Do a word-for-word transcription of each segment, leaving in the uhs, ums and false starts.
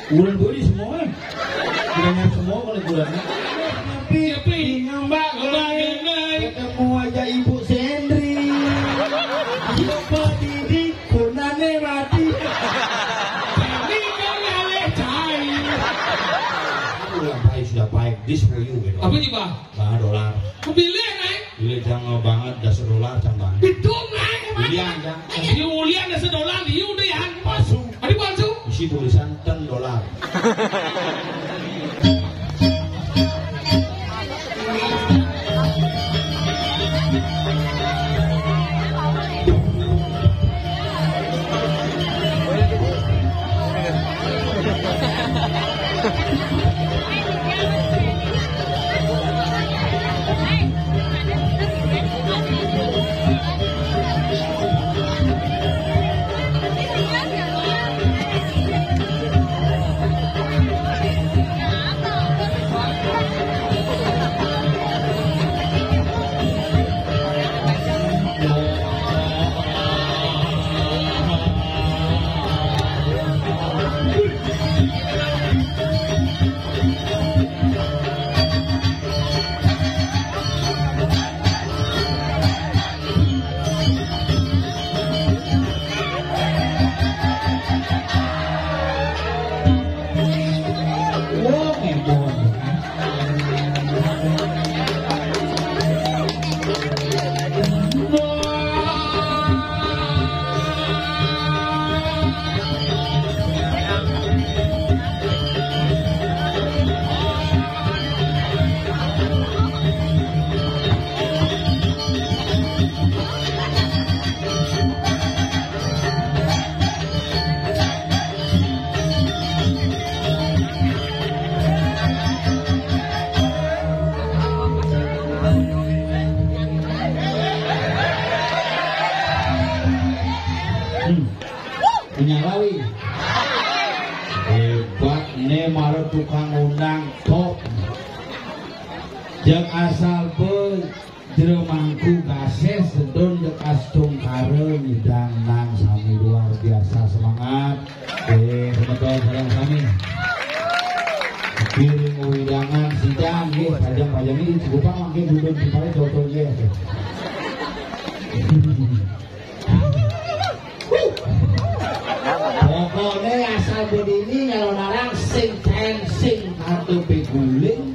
Bulan buri semua. Udah nyari semua kalau bulan. Tapi, tapi nyambak, ketemu aja Ibu Sendri. Lupa diri, kunane mati. Ini kan ngaleh cai. Udah baik, sudah baik. This for you, gitu. Apa sih, Bang? Bang, dolar. Kepilih, Nay. Pilih jangan banget, dasar dolar, jangan banget. Betul, Nay. Ulian, jangan. Iya, ulian dasar dolar, iya udah ya. Palsu. Ada palsu? Isi tulisan ten dolar. Hmm. Punya Lawi. Hebat ne, mara tukang undang top. Jeng asal be jero mangku gases sedon jeng astungkara nyidang nang sami luar biasa semangat. Eh, semeton sareng sami. Kiring wewidangan sidang nggih, pajang-pajang ini cukup mangke duduk di pare contoh nggih. Pokoknya asal bedini nyalon arang sing ten sing kartu piguling.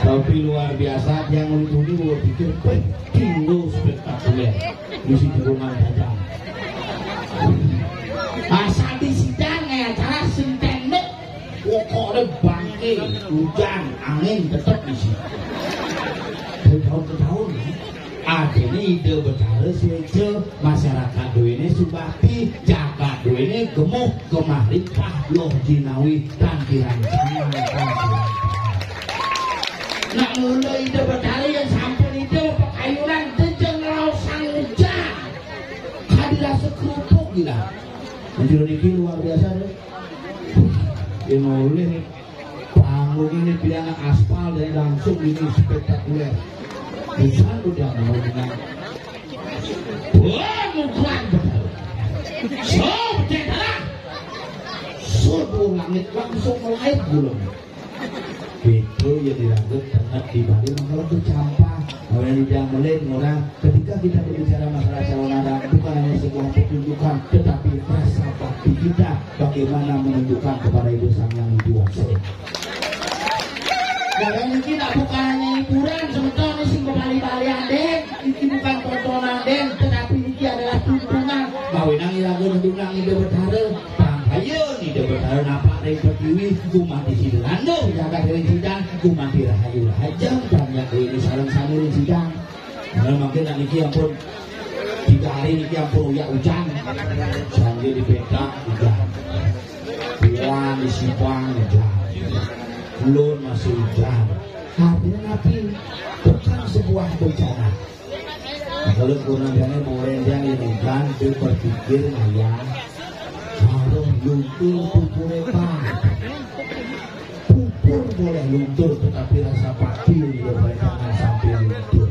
Tapi luar biasa, yang lucu ini gue pikir, "Wih, tinggal spektakuler." Misi dukungan saja. Asal di sidang ya, cara sing ten. Pokoknya bangke, hujan, angin tetap di sini. Dari tahun ke tahun ya. Artinya ide Betara seja masyarakat duene subakti, jagat duene gemuh, gemah ripah, loh jinawi, tan kirang sanang, tan kirang. Nak mula ide Betara yang sampun ide pekayunan dejeng lausang hujan. Kadi rasa kerupuk gila. Menjadi niki luar biasa deh. Yang oleh panggung ini pilihan aspal dari langsung ini spektakuler. Bukan udah mau dengan. Wah, mukuan betul. So, betul. So, langit langsung melahir belum. Itu yang diragut ternak di Bali mengalami campah. Orang tidak melihat orang. Ketika kita berbicara masalah calon anak, bukan hanya sebuah pertunjukan, tetapi rasa bakti kita bagaimana menunjukkan kepada Ibu Sang Yang Widi Wangsa. Karena ini tidak bukan hanya hiburan, sebetulnya sing kembali-balian deh. Ini bukan tontonan deh, tetapi ini adalah tuntunan. Mawenang iraga nundungan Ida Betara, pangkaya Ida Betara napak ring pertiwi, gumanti sida landuh jagat ring sidang, gumanti rahayu rahajeng, panjak ini sareng sami ring sidang. Nah, mungkin nak niki ampun tiga hari niki ampun uyak ujan. Sangge di petak ujan. Puan di Sipang ujan. Ulun masih ujan. Artinya napi? Bukan sebuah bencana. Kalau kurang jane boleh jane ujan, dia berpikir ngayal. Harus luntur pupure pan. Pupur boleh luntur, tetapi rasa bakti udah jangan sampai luntur.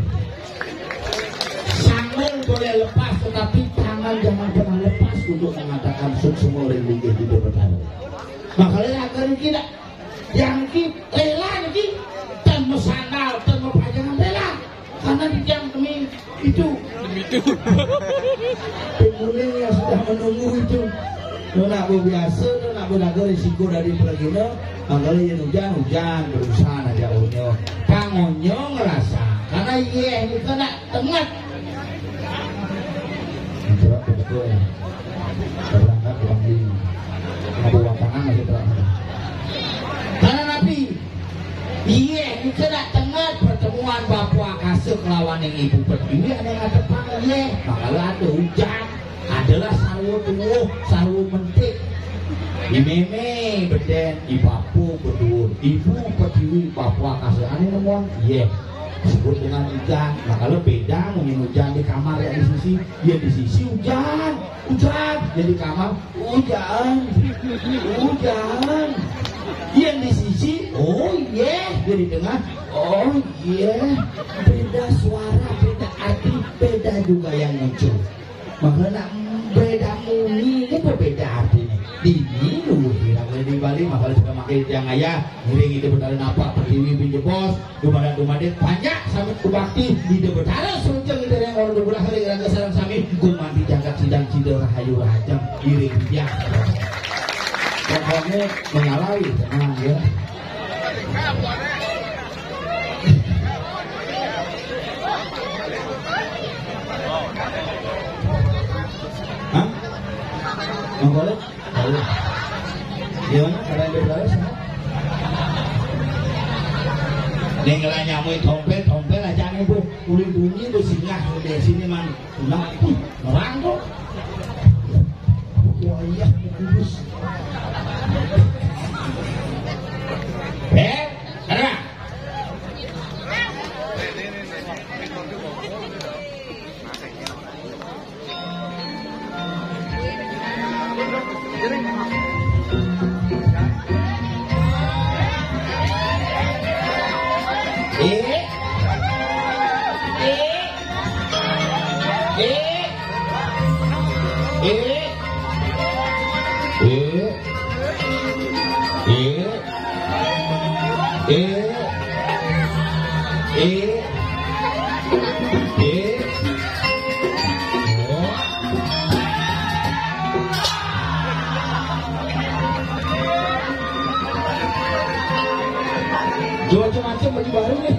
Sanggul boleh lepas, tetapi tangan jangan pernah lepas untuk mengambil. Linggih Ida Betara. Makanya agar kita yang ki rela niki, tan mesandal, tan mepajangan rela. Karena di tiang kami itu. Demi itu. Pemuling yang sudah menunggu itu. Nak biasa, nak benaga risiko dari pergina. Makanya yang hujan, hujan, berusaha aja onyo. Kang onyo ngerasa. Karena iya ini kena tengah. Itulah betul. Berangkat kembali. Ngabuah tangan masih berangkat. Karena Nabi, iya, kita nak tengah pertemuan Bapa Akasa kelawan yang Ibu Pertiwi ada yang ngatepang, iya. Makalah ada hujan, adalah sarwa tuwuh, sarwa mentik. Di meme beden, di bapa beduur, ibu pertiwi, bapa akasa. Ane nemuan, iya. Sebut dengan hujan. Makalah beda mungkin hujan di kamar yang di sisi, yang di sisi hujan, hujan. Yang di kamar, hujan, hujan. Yang di sisi, oh iya. Yang di tengah, oh iya. Beda suara, beda arti, beda juga yang muncul. Maka nak beda muni, ini berbeda artinya. Dini luwih hirang di Bali, maka sudah makin tiang ayah, ngiring itu benar napa pertiwi pinjebos, Dumadan-dumadan panjak sami kubakti di Debetara Sujeng Ida yang orang dua belas hari raga sarang sami gumanti jagat sidang cida rahayu rahajeng iring tiang. Pokoknya mengalawi tenang ya. Hah? Mengkolot? Tahu. Gimana? Kata yang berlalu sana? Ning lah nyamui tompel, tompel aja nih bu. Uli bunyi bu singgah di sini man. Nah, uh, nerang tuh. Wah iya, kudus. Eh, nerang. Eh, eh, eh, eh. Oh. Jual macam-macam baju baru nih.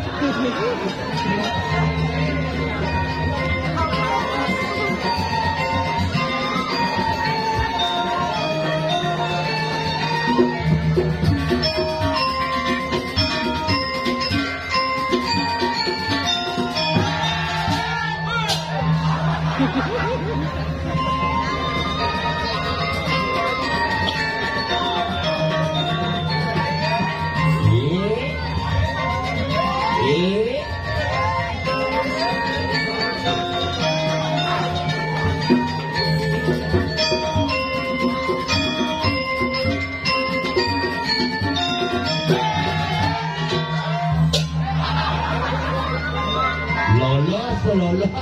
Lolos, lolos.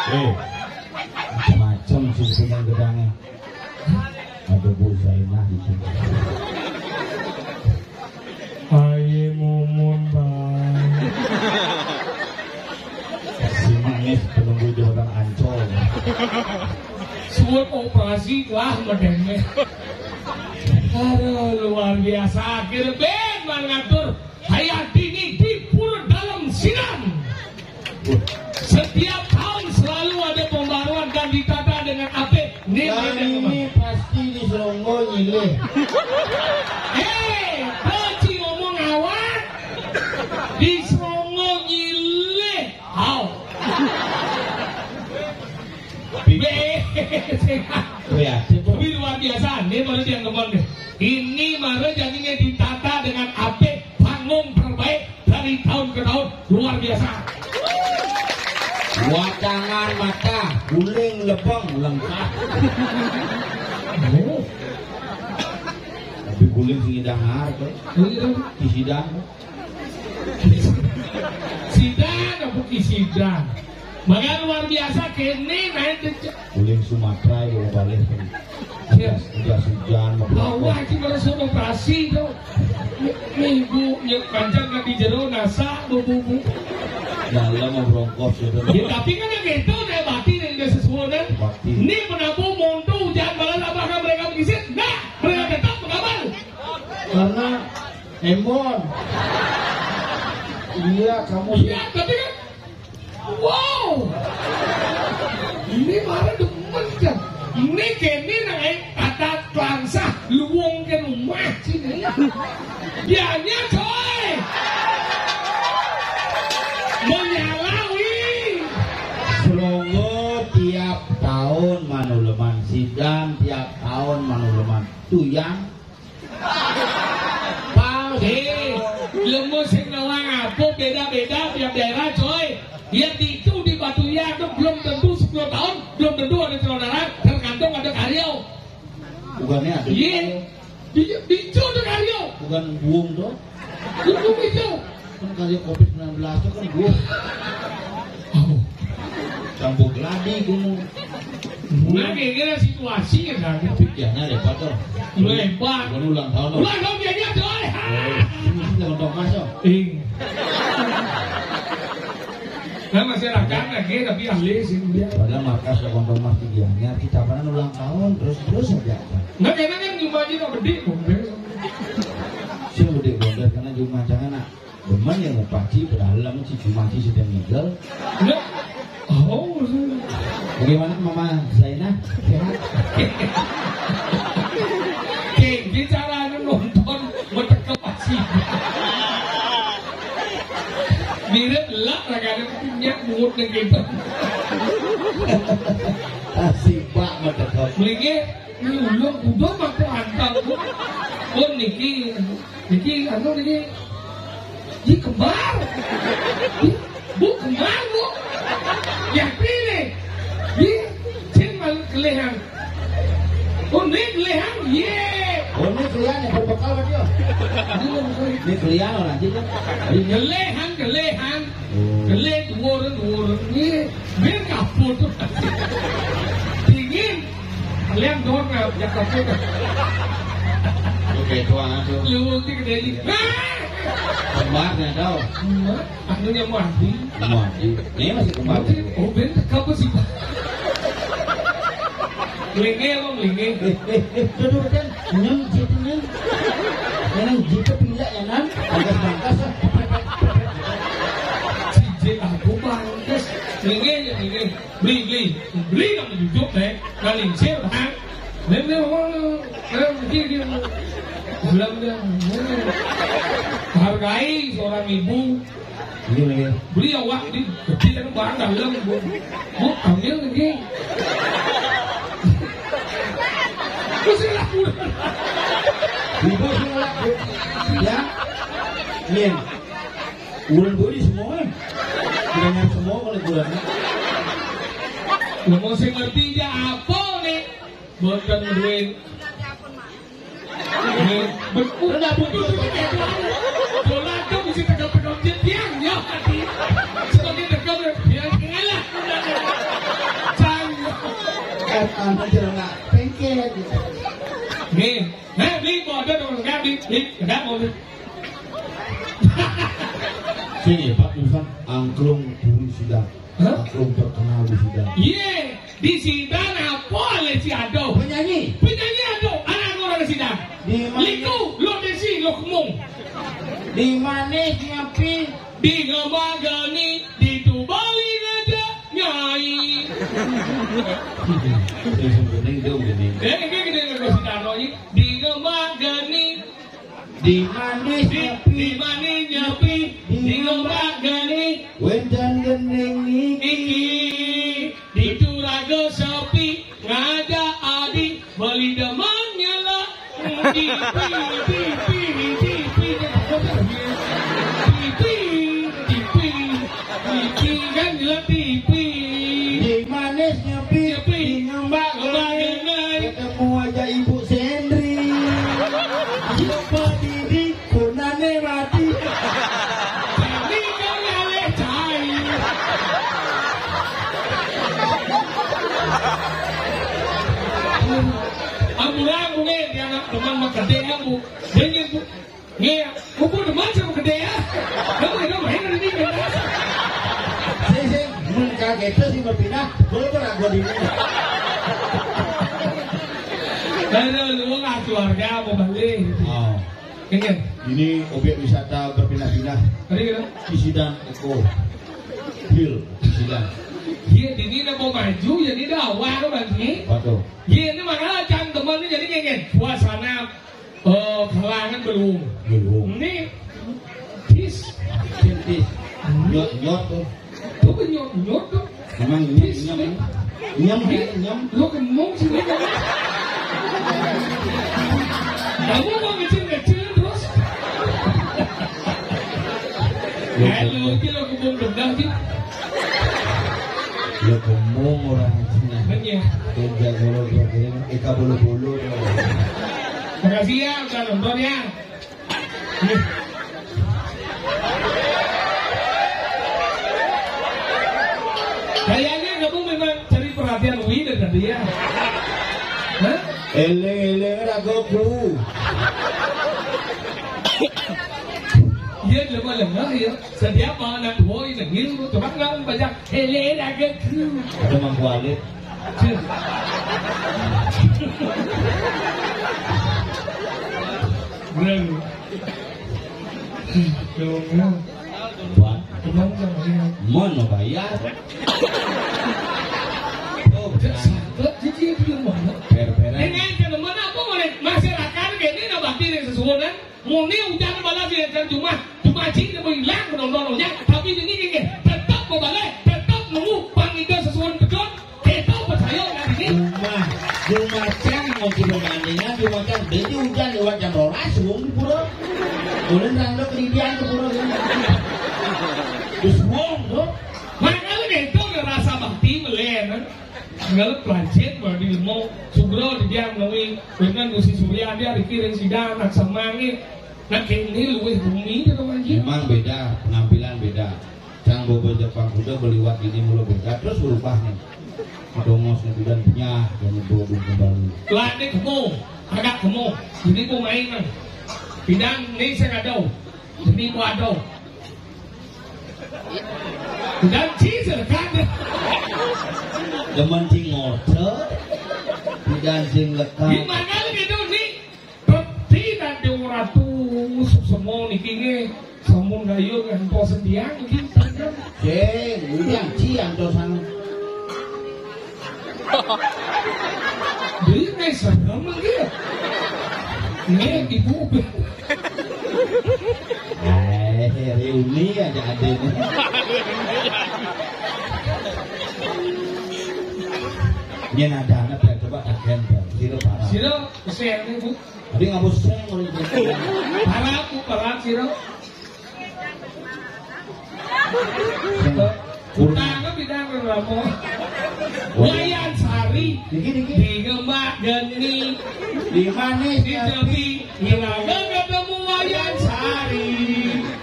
Eh, macam-macam sing gedangnya. Ada Bu Zainah di sini. Aye mumun, Bang. Si Manis penunggu jembatan Ancol. Suwun operasi lah medene. Aduh, luar biasa. Akhirnya ben mangatur Hayatini di Pura Dalem Sidan. Setiap tahun selalu ada pembaruan dan ditata dengan apik. Nih, nih, nih, ini pasti di Selongo nyilih. Eh, kok ci ngomong awak? Di Selongo nyilih. Au. Tapi kreatif, Bro. Tapi luar biasa. Nih, baru dia ngomong deh. Ini baru jadinya ditata dengan apik, panggung terbaik dari tahun ke tahun, luar biasa. Wacangan mata, guling lepeng lengkap. Oh. Tapi guling sing idang harap, eh. Oh, iya. Di sidang. Sidang apa di sidang? Maka luar biasa kene naik ke Guling Sumatera ya balik. Siap. Udah hujan, mau Bawah itu kalau suruh operasi itu. Minggu yang panjang kan di jero nasa bubu. Dalam mau brongkos gitu. Ya tapi kan yang gitu udah mati nih udah sesuai kan. Mati. Ini menabuh montu hujan malam apa kan mereka mengisit? Nah, mereka tetap mengabal. Karena embon. Iya, kamu. Iya, tapi kan wow. Ini marah demen kan. Ini kene nang eh kata klangsah luwung ke rumah sini. Dianya coy. Menyalawi. Selongo tiap tahun manuleman, sidang tiap tahun manuleman. Tuyang. Pas. Eh, lemu sing nawang apa Beda-beda tiap daerah, coy. Ya, di, itu di Batu Ijo tuh belum tentu sepuluh tahun, belum tentu ada Telon Arak, tergantung ada karyo. Bukannya ada. Iya. Di, di itu ada karyo. Bukan buung tuh. Buung itu. Kan karyo covid sembilan belas itu kan buung. Oh. Campur geladi kamu. Nah, kira-kira situasi kan ada. Pikirannya lebar tuh. Lebar. Bukan ulang tahun, tuh. Ulang tahun dia, dia, coy. Oh, ini sih teman Thomas, tuh. Ing. Nah, masyarakat lagi, tapi ahli sih dia. Padahal markas Kontong Mas Tinggi Anyar, kita apa ulang tahun, terus-terus aja. Nah, karena kan jumlah kita gede, Bung. Sing gede, Bung, karena jumlah jangan, nak. Demen ya, mau paci, padahal lama si Jumanji sedang ngigel. Nah, oh, bagaimana Mama Zainah? Sehat? Kayak gini caranya nonton, metek ke paci. Mirip lah, rasanya minyak mulut yang gitu. Tasik, Pak, metek. Mendingnya, ini ulung, udah mah, kok antang, Bu. Oh, niki, niki, anu, niki. Ini kembar. Ini, Bu, kembar, Bu. Ya, pilih. Ini, sing malu kelehan. Oh, ini kelehan, ye. Oh, ini kelehan yang berbekal, kan, ya? Ini kelehan orang, jadi, ini kelehan, kelehan. Oh. Kelehan, duren, duren. Ini, biar kaput. Dingin. Kalian doang nggak, ya, kaput. Oke, tuang aja. Lu, nanti gede ini. Ah! Kembarnya, tau. Kembar. Anunya mati. Mati. Ini masih kembali. Oh, ben, apa sih, Pak? Melingkir, Bang, melingkir. Eh, eh, eh, duduk, kan. Nyem, jitu, nyem. Nyem, jitu, pindah, ya, Nan. Bagas, bagas, ah. Si J aku, bagas. Melingkir, ya, melingkir. Beli, beli. Beli, kamu duduk, deh. Kalincir, ha? Beli, beli, beli, beli, beli. Dalam dia. Hargai seorang ibu. Iya, iya. Beli awak di, di kan barang dalam, Bu. Bu, ambil lagi. Terus dia laku. Ibu sih ngelak, Bu. Ya. Iya. Ulun buri semua. Dengar semua kalau kurang. Lah, mau sing ngerti aja apa nih? Bukan duit. Nih, ben-, udah betul tuh, kayak bola tuh bisa tegak-tegak dia, tiang, ya, hati. Sebagai tegak, dia ngalah. Can. Eh, anu, jalan nggak pengke, gitu. Nih, nih, beli, mau ada dong, enggak, beli, beli, enggak mau, beli. Sini, Pak, tulisan angklung buri sidang. Hah? Angklung terkenal di sidang. Iya, di sidang apa oleh si Ado? Penyanyi. Penyanyi Ado, anak orang sidang. Di mana? Liku, lo desi, lo kemung. Di mana nyapi? Di ngemagani, di tu bali aja, nyai. Dia sing bening, dia bening. Eh, ini gede, gede, sidang, lo, ini. Di ngemagani. Di manis di, nyepi, di manis nyepi, di di ngombak geni, wénten gening niki, di turaga sepi, ngajak adi, beli demen nyela, tipi, tipi, tipi, tipi, tipi, tipi, kan nyela tipi. Di manis nyepi, nyepi, di ngombak geni, ketemu aja Ibu Sendri. Lupa diri, punane mati. Ini kan ngaleh cai. Amburan bunge, dia anak teman mah gede, Bu. Dia nyentuh. Nggih, kumpul teman sama gede ya. Kamu itu main hari ini, ya. Sing, sing, mun kaget sih mau pindah, boleh pernah gua di sini. Ada lu nggak keluarga mau balik. Oh. Ini. Ini objek wisata berpindah-pindah. Tadi kira? Di Sidan Eko Hill, di Sidan. Iya, ini udah mau maju, jadi udah awal lagi. Betul. Iya, ini makanya jangan teman ini jadi ngengeng. Suasana Oh, kalangan belum. Belum. Ini tis. Tis. Nyot-nyot tuh. Tuh nyot-nyot tuh. Emang nyot-nyot. Nyam, nyam. Lu kemung sini kan. Kamu mau ngecil-ngecil terus. Ya, Aduh, iki lho kembung bedah sih. Lho kembung orang Cina. Bener. Kerja bolo-bolo, Eka bolo-bolo. Makasih ya udah nonton ya. Kayaknya kamu memang cari perhatian Wida tadi ya. Hah? Eleng-eleng ragoku. Iya, lemah-lemah ya. Setiap mau anak tua ini gitu, coba nggak baca eleng ragoku. Ada Mang Kualit. Cih. Bener. Belum ya. Wah, Cuman sama ya. Mon mau bayar. Oh, Cek benar. Sakit, jadi dia di mana? Per-peren. Ini kan mana apa boleh masyarakat ini nambah pilih sesuatu kan? Muni ujan malah dia kan cuma cuma cing dia hilang nontonnya, tapi ini gini tetap mau balik, tetap nunggu Bang Iga sesuatu betul, kita percaya kan ini. Rumah, rumah cang mau kita bandingkan, rumah cang jadi hujan lewat jam rolas, wong di pura. Boleh nang lo keridian ke pura ini. Terus wong tuh. Makanya itu rasa bakti melen. Segala pelancet baru di mau Sugro di dia menemui dengan Gusti Surya dia dikirim sida anak semangi. Nah kene luwih bumi dia tuh anjir. Memang beda penampilan beda. Cang bobo Jepang kuda beliwat ini mulu beda terus berubah nih. Dongos nih dan punya dan bobo kembali. Lani kemu, agak kemu. Jadi mau main nang. Bidang nih saya kadau. Jadi mau adau. Dan cheese kan. Demen sing ngoceh, tidak sing lekat. Gimana lu gitu nih? Peti nanti ratu semua niki nggih. Sampun gayung ngantos sendiang iki. Sing, udah ci antosan. Dia nih serem lagi ya. Nih ibu. Eh, reuni aja ada nih. Ini ada anak yang coba tagihan, Bang. Sira parah. Sira, sing, Bu. Tapi nggak mau sing, kalau gitu. Parah, Bu, parah, sira. Sing. Utang kan tidak berapa. Wayan Sari. Niki, niki. Di Gembak Geni. Di mana? Di Jambi. Ilaga ketemu Wayan Sari.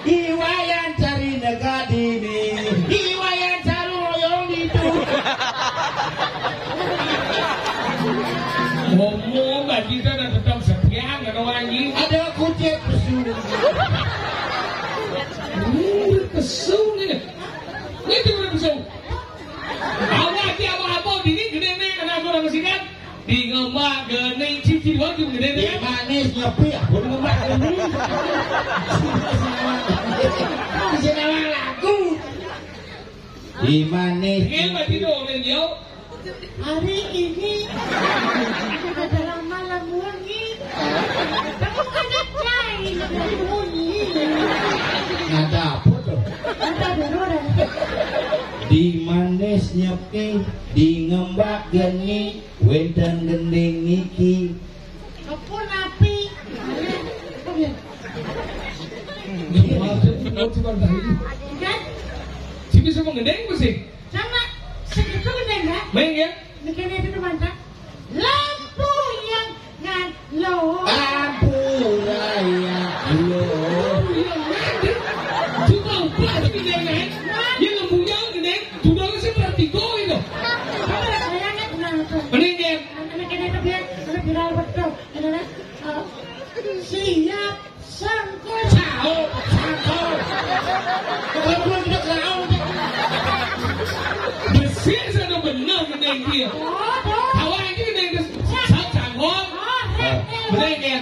Iwayan cari negadi ni. Iwayan caru royong itu. Ngomong kan kita dah tetap setia nggak ada wangi. Ada kucing pesu. Ini pesu nih. Ini tuh pesu. Awak dia apa-apa dini gede nih anak orang sini kan. Di ngembak geni cici waktu gede deh. Di manis nyepi aku di ngembak geni. Di sini lagu. Di manis. Ini mah tidak oleh dia. Hari ini adalah malam wangi. Kamu ada cai malam wangi. Ada apa tuh? Ada dulu dah. Di manis nyepi, di ngembak geni. Wénten gending niki. Kepun api. Kan? Sing bisa menggending mesti. Sama segitu gending, Kak? Main ya? Bikin itu tuh mantap. Lampu yang ngan lo. Lampu raya lo. Iya, mantap. Coba upah di gending, kan? Dia lampunya gending, judulnya sih berarti go itu. Mending dia. Anak ini tuh dia, anak viral betul. Ini, eh, siap sangkut. Sahur, sahur. Kalau belum kita sahur. Besi sudah benar gending dia. Oh, tuh. Tahu aja gending dia. Sahur, sahur. Oh, benar, kan?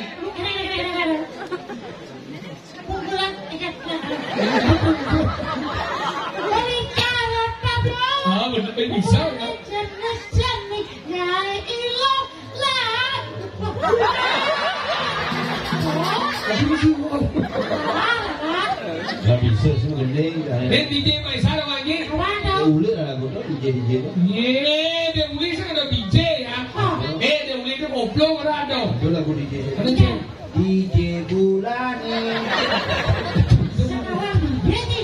Pukulan, eh, beli kareta, Bro. Ah, bener, eh, bisa, ya. Jenis-jenis, nyai ilo, lah. Tapi lucu. Nggak bisa sih, gending. Eh, D J Faisal lagi. Apaan, Bro? Ulir ada gua, D J, D J. Iya, dia ulir sih ada D J, ya. Oh. Eh, dia ulir itu koplo, ada. Ada lagu D J. Ada, Cek. D J Bulani. Sekarang dia nih,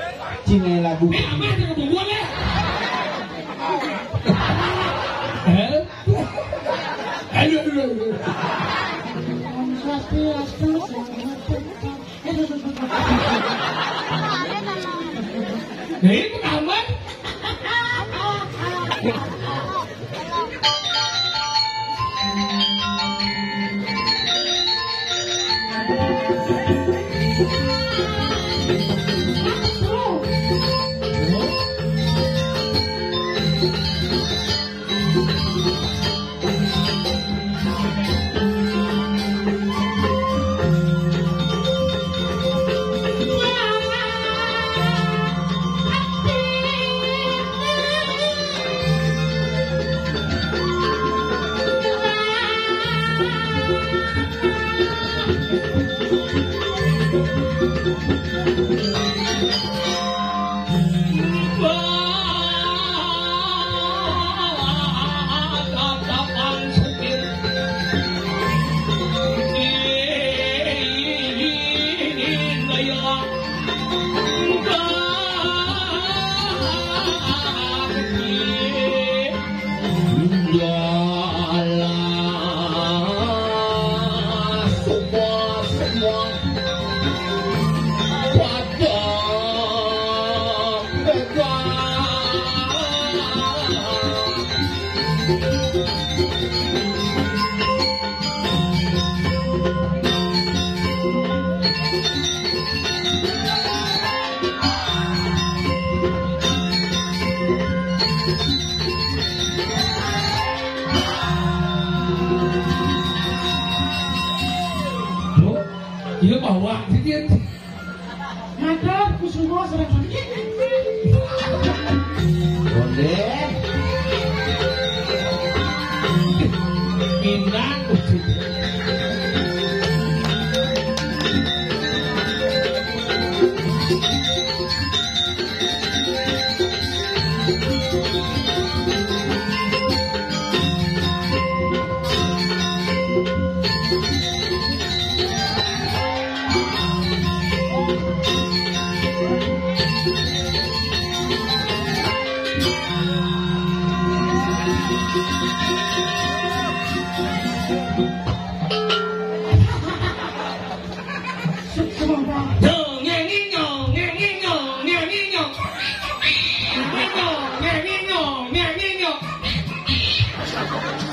Cing lagu. Eh, aman, jangan buang ya. Eh? Aduh, aduh, aduh. Nah, ini pertama. Iya, bawa sedikit. Madhep kusuma sareng sakit. Ronde. Pindah.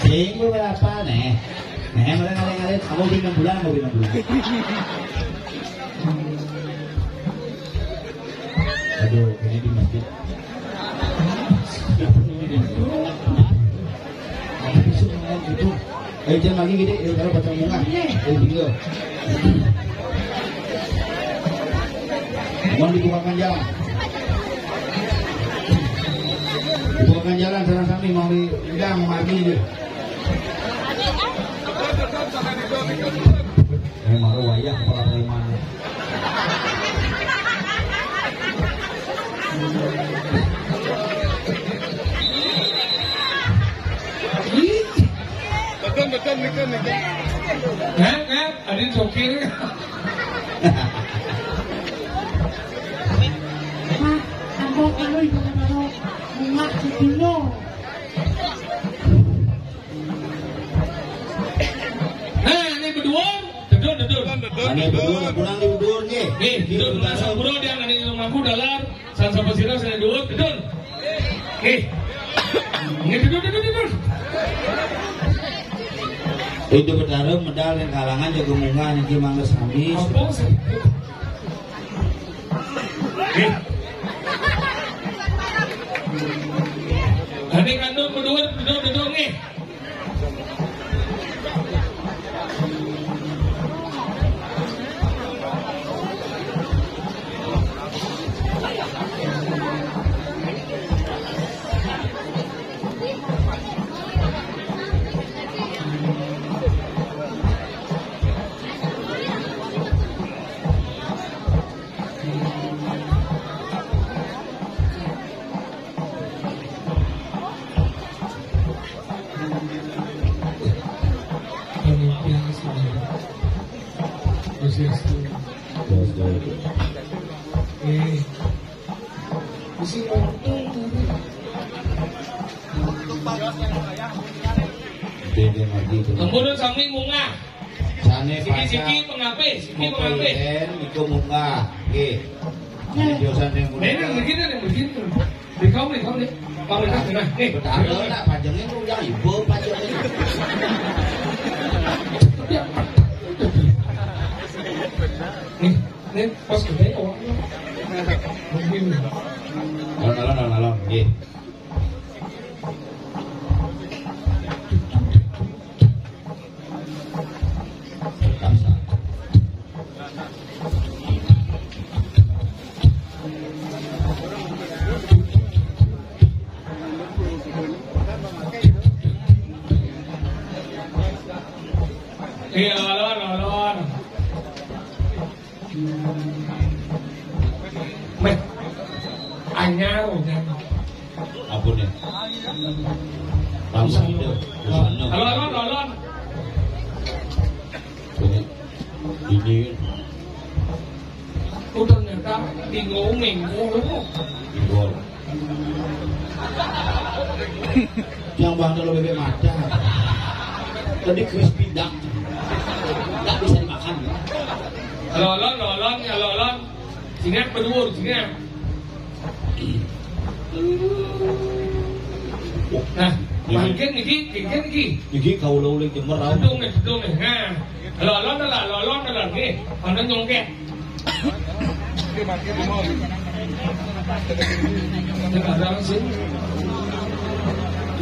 Sing beberapa nih. Nih, mereka ngalir-ngalir, aku beri enam bulan, aku beri enam bulan. Aduh, ini di masjid. Ayo, jangan lagi gede, ya, kalau baca bunga. Eh, bingung. Mohon dibukakan jalan. Dibukakan jalan, sareng sami mau diundang, margi, ya. Eh, maru wayah kepala preman. Ngap, ngap, ada sokir. Nah, aku kalau itu kalau bunga dulu. Nah, ini berdua, duduk, duduk. Ini berdua, pulang di berdua nih. Nih, duduk, duduk, sampura, dia nggak ada yang ngaku dalar. San sapa sira sing dhuwur, gedun. Nggih. Nggih, gedun, gedun, gedun. Itu Betara medal yang kalangan jago munggah niki mangga sami. Apa sih? Nggih. Ane kandung berdua, gedun, gedun, nggih. Panitia semuanya. Swastiastu. Eh. Isi waktu. Dede maju tuh. Ampun, sami munggah. Sane siki, siki pacak pengape, siki pengape. Iku munggah. Nggih. Nah. Josan yang munggah. Nah, nah, begini, nah, begini. Di kau nih, kau nih. Kau nih, nah, nih. Betara nak panjangnya tuh yang ibu panjangnya. Nih, nih pas gede awaknya. Begini. Alon, alon, alon, alon. Nggih. Iya, lor, lor. Meh. Anyar, anyar. Apa nih? Langsung itu. Langsung. Alon, alon, alon. Ini. Ini. Udah nyata di ngomeng, ngomong. Di ngomeng. Yang bang kalau bebek mata. Tadi crispy duck. Tak bisa dimakan. Lolon, lolon, ya lolon. Singap berdua, singap. Nah, mangkin niki, mangkin niki. Niki kawula uling jemer, rauh. Gedung nih, gedung nih. Nah, lolon lah, lolon lah, nggih. Ana nyongket. Sekarang sih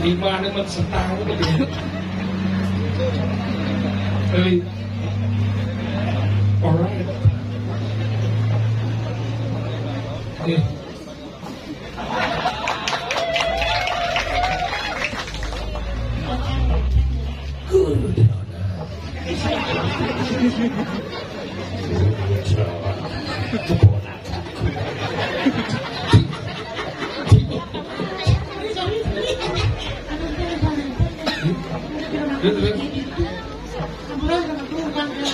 lima menit setahun gitu. Beli. Alright. Nih. Guru Dona. Guru Dona. Keponakanku.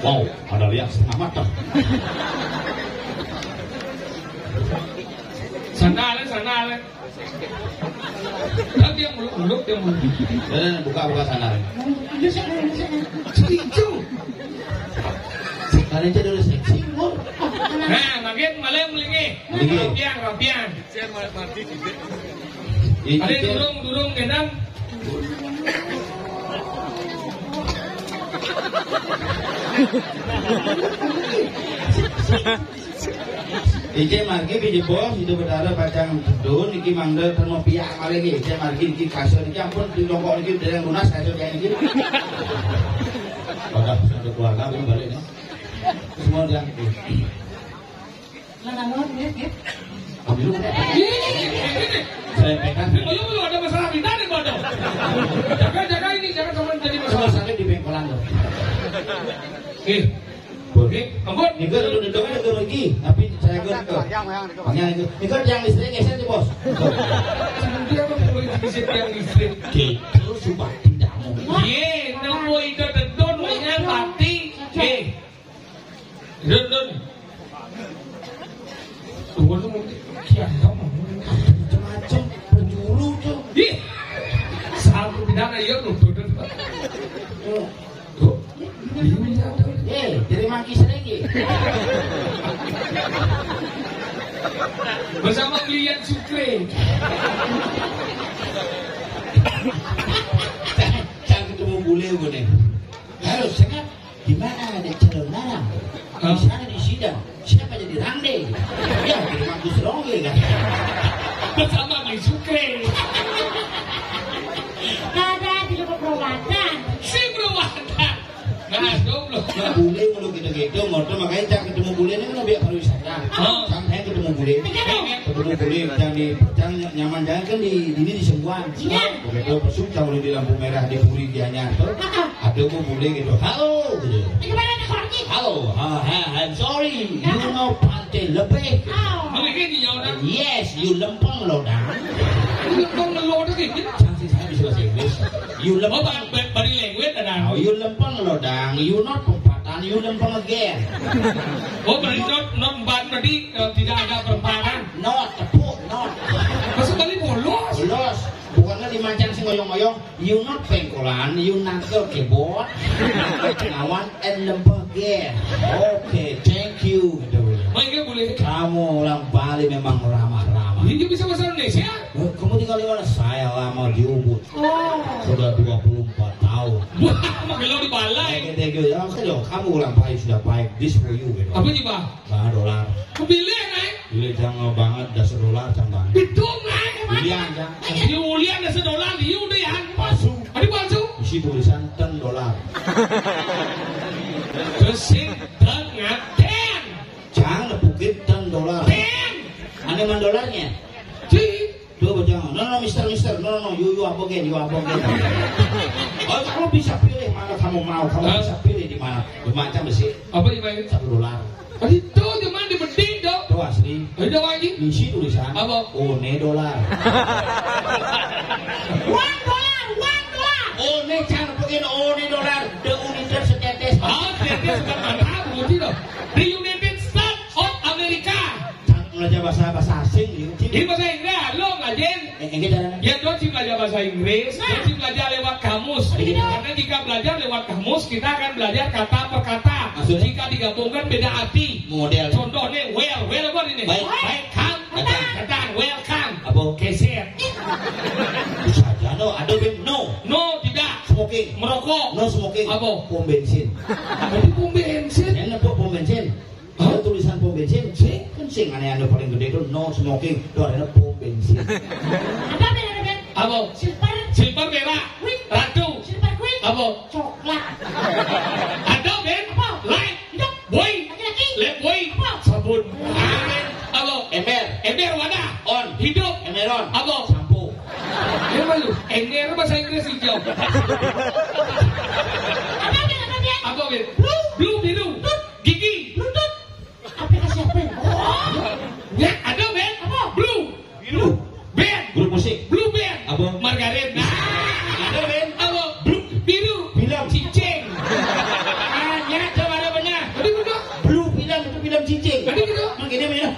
Wow, ada lihat setengah matang. Sandal, sandal. Kan dia muluk-muluk, dia muluk. Eh, buka, buka sandal. Setuju. Sekarang itu dulu seksi, Mur. Nah, makin malam lagi. Lagi. Rapian, rapian. Ada durung, durung, gendang. Iki margi biji bos, itu Betara pacang gedun, iki mangda termo piak kali iki. Iki margi iki kasur iki ampun dicongkok iki dereng lunas kasur kayak iki. Padahal satu keluarga belum balik nih. Semua dia. Nah, nah, nah, ya, ya. Ambil. Saya pegang. Ini belum, belum ada masalah kita nih, Bodo. Jaga, jaga ini, jangan sampai jadi masalah. Rumah sakit di Bengkolan, loh. Nih. Oke, ampun. Ini kan udah dong, udah lagi, tapi saya ikut ke. Yang, yang, yang. Makanya itu. Itu yang listrik geser sih, Bos. Dia mau polisi geser yang listrik. Gitu, sumpah tidak mau. Ye, nemu ida dedon, wenya mati. Eh, Dun, Dun. Tuh, lu mungkin kian kamu macam-macam penjuru tuh. Ih, satu pidana ya lu, Dun, Dun. Tuh, iya, iya, tuh. Eh, dari Mangkis lagi. Bersama Lian Sukre. Cang ketemu bule gue nih. Halo, Sengap. Di mana ada calon larang? Hah? Di sana di sidang. Siapa jadi rangde? Ya, jadi Magus Rongge kan. Bersama Beli Sukre. Ada di rumah perobatan. Si perobatan. Nah, goblok. Nah, bule mulu gitu-gitu, ngotot makanya cang ketemu bule ini kan biar pariwisata. Oh. Cang saya ketemu bule. Iya, dong. Ketemu bule, cang di, cang nyaman jalan kan di, di ini di Sembuan. Iya. Begitu, pesut cang udah di lampu merah di Puri Gianyar tuh. Heeh. Ada gua bule gitu. Halo gitu. Ini gimana nih, Korji? Halo, ha, ha, I'm sorry. You know Pantai Lebih? Oh. Mungkin dia orang. Yes, you lempeng lo, Dang. Lu kok ngeluh tuh gitu? Chances saya bisa bahasa Inggris. You Oh, lempeng. Bang, ba-, body language ada. Oh, you lempeng lo, Dang. You not perempatan, you lempeng again. Oh, berarti not, not empat, berarti, eh, tidak ada perempatan. Not, tepuk, not. Masuk balik bolos. Bolos. Bukannya dimancang si ngoyong-ngoyong. You not pengkolan, you nangkel keyboard. Nawan and lempeng again. Oke, thank you. Gitu. Mike boleh. Kamu orang Bali memang ramah-ramah. Ini bisa bahasa Indonesia? Eh, kamu tinggal di mana? Saya lama di Ubud. Oh. Sudah dua puluh empat tahun. Wah, makin lo di balai. Oke, thank you. Ya, saya jawab, kamu orang Bali sudah baik. This for you, gitu. Apa sih, Pak? Nah, dolar. Kepilih, naik. Pilih jangan banget, dah sedolar, jangan banget. Itu, naik, Pak. Ulian, jangan. Di ulian dah sedolar, di udah ya. Palsu. Ada palsu? Isi tulisan ten dolar. Terus sing ten ngaten. Jangan nepukin ten dolar. Ten. Ada man dolarnya? Ci. Tuh, bocah. No, no, mister, mister. No, no, no. You, you apa again? You apa again? Oh, kamu bisa pilih mana kamu mau. Kamu Hah? Bisa pilih di mana. Di macam besi. Apa di mana? Satu dolar. Itu cuma di bedik, dong. Tuh, asli. Ada lagi? Isi tulisan. Apa? One dollar. One dollar, one dollar. One cang begini, one dollar. The United States. Oh, States bukan mantap, putih, dong. The United States of America. Cang belajar bahasa, bahasa asing, gitu. Ini bahasa Inggris, lo ngajen. Eh, eh, kita Ya, Doci belajar bahasa Inggris, Nah. Doci belajar lewat kamus. Iya. Karena jika belajar lewat kamus, kita akan belajar kata per kata. Maksudnya? Jika digabungkan beda arti. Model. Contohnya, well. Well apa ini? Baik. Baik, come. Datang. Datang, welcome. Apa? Keset. Saja, no. Ada ben? No. No, tidak. Smoking. Merokok. No smoking. Apa? Pom bensin. Jadi pom bensin. Ini apa pom bensin? Hah? Ada tulisan pom bensin, sing, kan sing aneh-aneh paling gede itu no smoking, itu adalah pom bensin. Ada beda, ada beda. Apa? Silver. Silver merah. Queen. Ratu. Silver queen. Apa? Coklat. Ada, Ben? Apa? Light. Hidup. Boy. Laki-laki. Left boy. Apa? Sabun. Apa? Ember. Ember wadah. On. Hidup. Emeron. Apa? Sampo. Ember lu. Ember bahasa Inggris hijau. Apa, Ben? Apa, Ben? Apa, Ben? Blue. Blue biru. Tut. Gigi. Bluetooth. Aplikasi apa ya? Oh. Ya, ada, Ben. Apa? Blue. Biru. Ben. Grup musik. Blue Ben. Apa? Margarin. Nah. Ada, Ben. Apa? Blue. Biru. Film. Cicing. Ah, ya, coba ada benar. Tadi benar. Blue film itu film cicing. Tadi gitu. Emang gini, benar.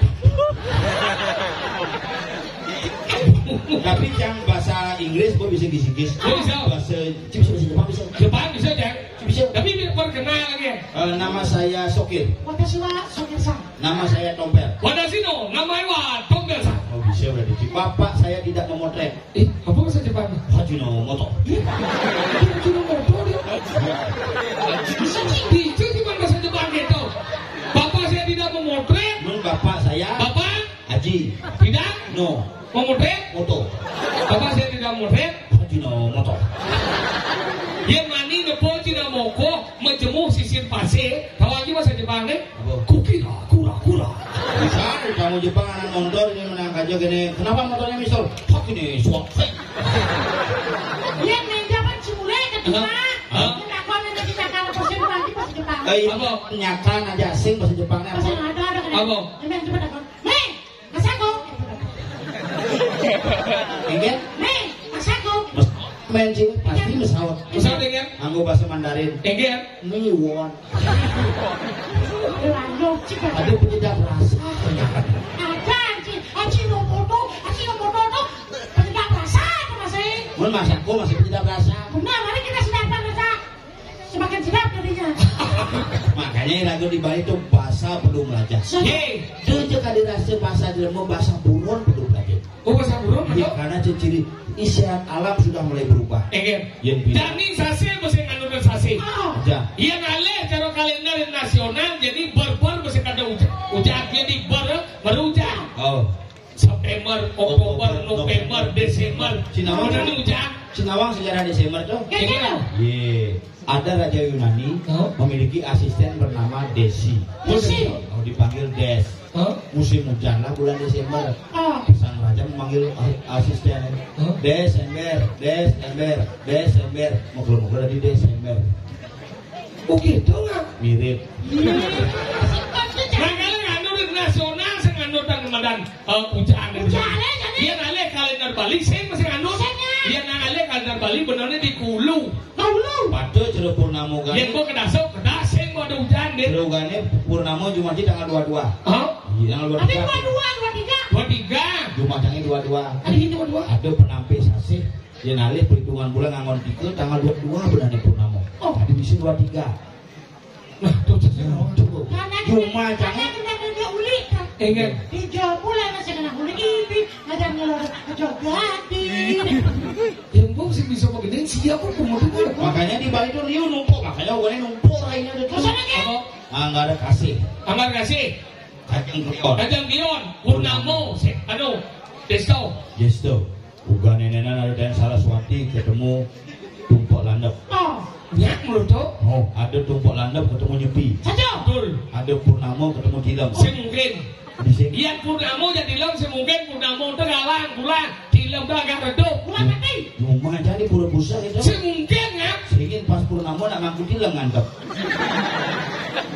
Tapi yang bahasa Inggris, gue bisa gis-gis. Oh, bisa. Bahasa, bisa bahasa Jepang, bisa. Jepang bisa, Jang. Bisa. Tapi biar perkenal lagi. Eh, nama saya Sokir. Watashi wa Sokir-san. Nama saya Tompel. Watashi no namae wa Tompel-san. Oh, bisa berarti. Bapak saya tidak memotret. Eh, apa bahasa Jepang? Hajinomoto. Iya. Hajinomoto dia. Bisa sih. Bisa sih bahasa Jepang gitu. Bapak saya tidak memotret. Nun bapak saya. Bapak Haji. Tidak? No. Memotret? Moto. Bapak saya tidak memotret. Haji no moto. Ye mani nepo Cina moko, majemuk sisir pasir. Tahu lagi bahasa Jepang, eh? Apa? Kukira, kura, kura. Bisa, kamu Jepang anak motor ini menang aja gini. Kenapa motornya misal? Hak ini, suak. Ye main Jepang cimule ke Hah? Hah? Ini takon ini kita kalau pasir lagi bahasa Jepang. Eh, Apa? Nyata aja asing bahasa Jepangnya apa? Bahasa ada, ada kan? Apa? Ini yang coba takon. Hei, Masako. Inggih? Hei, Masako. Mas- Main sih, pasti pesawat. Pesawat, ya, kan? Nganggo bahasa Mandarin. Iya, kan? Miwon. Lanjut, cik. Ada penyedap rasa. Ada, anjing. Anjing, lo foto, anjing, lo foto tuh penyedap rasa tuh, Mas, eh. Mun masak, kok masih penyedap rasa? Benar, mari kita sedapkan rasa. Semakin sedap jadinya. Makanya lagu di Bali itu bahasa belum raja. Ye. Itu aja kali rasa bahasa jelema, bahasa buron belum raja. Oh, bahasa buron, ya, betul? Karena ciri-ciri isyarat alam sudah mulai berubah. Enggak. Yang bilang. Jani sasih mesti ngandung sasih. Aja. Yang alih cara kalender nasional, jadi ber-ber mesti kada ujan. Ujan, jadi ber, berujan. Oh. September, Oktober, Oktober, November, November. Desember. Sinawang. Udah nih ujan. Sinawang sejarah Desember tuh. Iya. Iya. Ada raja Yunani, hah? Memiliki asisten bernama Desi. Desi. Oh, dipanggil Des. Hah? Musim hujan lah bulan Desember. Ah. Sang raja memanggil a-, asisten. Hah? Des, ember, Des, ember, Des, ember. Mukul-mukul tadi Desember. Oh, gitu nggak? Mirip. Nah, kalau ngandung nasional, saya ngandung tang madan, eh, ujan. Ujan, eh, jadi. Dia ngalih kalender Bali, sing masih ngandung. Sing, ya. Dia ngalih kalender Bali, benernya di Kulu. Kulu. Pada cara purnama kan. Dia gua kedasok, kedasing gua ada ujan, deh. Terugane purnama Jumat di tanggal dua dua. Hah? Iya, tanggal dua tiga. Tapi dua dua, dua tiga. Dua tiga. Jumat tanggal dua dua. Ada gitu dua dua. Ada penampil sasih. Yang alih perhitungan bulan nganggon tiga, tanggal dua dua benar nih purnama. Oh. Tadi bisa dua tiga. Nah, tuh, tuh, tuh. Tuh. Karena Cuma kita, jangan kita kerja uli, kan? Enggak. Di Jawa mulai masih kena uli ini, ada ngelor joget di. Yang gua sih bisa begini, siapa pun mau dengar. Makanya di Bali tuh liu numpuk, makanya orangnya numpuk lainnya tuh. Terus ada, Kek? Apa? Anggar Kasih. Anggar Kasih. Kacang Keton. Kacang Dion, Purnamo, si, anu, Desto. Desto. Uga nenenan ada Dayan Saraswati ketemu Tumpek Landep. Oh, nyak menurut tuh? Oh, ada Tumpek Landep ketemu Nyepi. Saja. Betul. Ada Purnamo ketemu Tilem. Sing mungkin. Di sini. Yang Purnamo jadi Tilem, sing mungkin Purnamo itu galang, pulang. Tilem tuh agak redup. Pulang mati. Cuma jadi pura pusat itu. Sing mungkin, ya. Singin pas Purnamo nak mangku Tilem ngantep.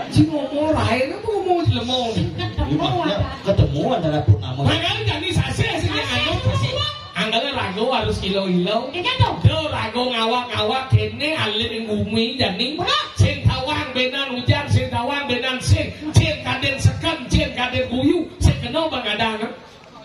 Si ngomong lain apa ngomong jelema? Sing ketemu. Iya, maksudnya apa? Ketemu antara Purnama. Makanya jadi sasih, sing anu. Sasih. Anggale rago harus ilo-ilo. Iya, tuh. Do rago ngawak-ngawak kene alit ing bumi jani. Bener. Sing tawang benan ujan, sing tawang benan sing. Sing kaden seken, sing kaden guyu, sing kena bangadang.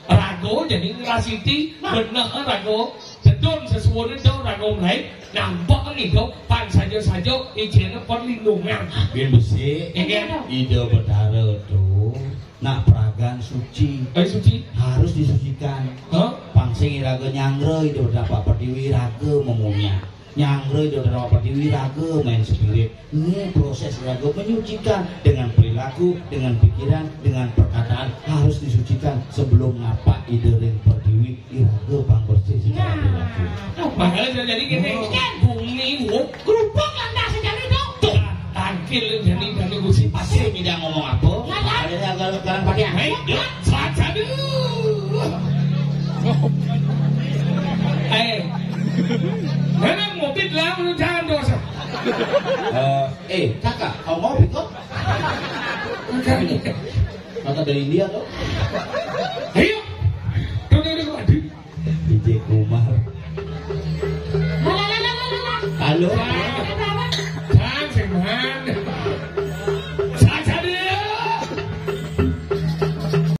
Rago jadi ngrasiti, nah, bener rago. Dedon sesuwun dedon rago mlayu, nampak ngido pan saja-saja ijene perlindungan. Bin besi, iya, Ida Betara tuh nak peragan suci. Eh, suci? Harus disucikan. Hah? Pang sing iraga nyanggra Ida Betara Pak Pertiwi, raga memunya. Nyanggra Ida Betara Pak Pertiwi, raga main spirit. Ini proses raga menyucikan dengan perilaku, dengan pikiran, dengan perkataan harus disucikan sebelum ngapa Ida ring Pertiwi. Iraga pang bersih secara perilaku. Nah. Makanya saya jadi gini, oh, kan bumi wuk. Kerupuk lantas jadi dong. Tuh, tangkil jadi, jadi gusi pasti. Sing tidak ngomong apa? Lah, lah. Ada yang agak sekarang pakai. Hei, yuk, saat sadu. Eh, mana mau pit lah, lu jangan dosa. Eh, eh, kakak, kau mau pit kok? Kakak dari India tuh. Ayo. Tuh, tuh, tuh, aduh. D J Kumar. Halo.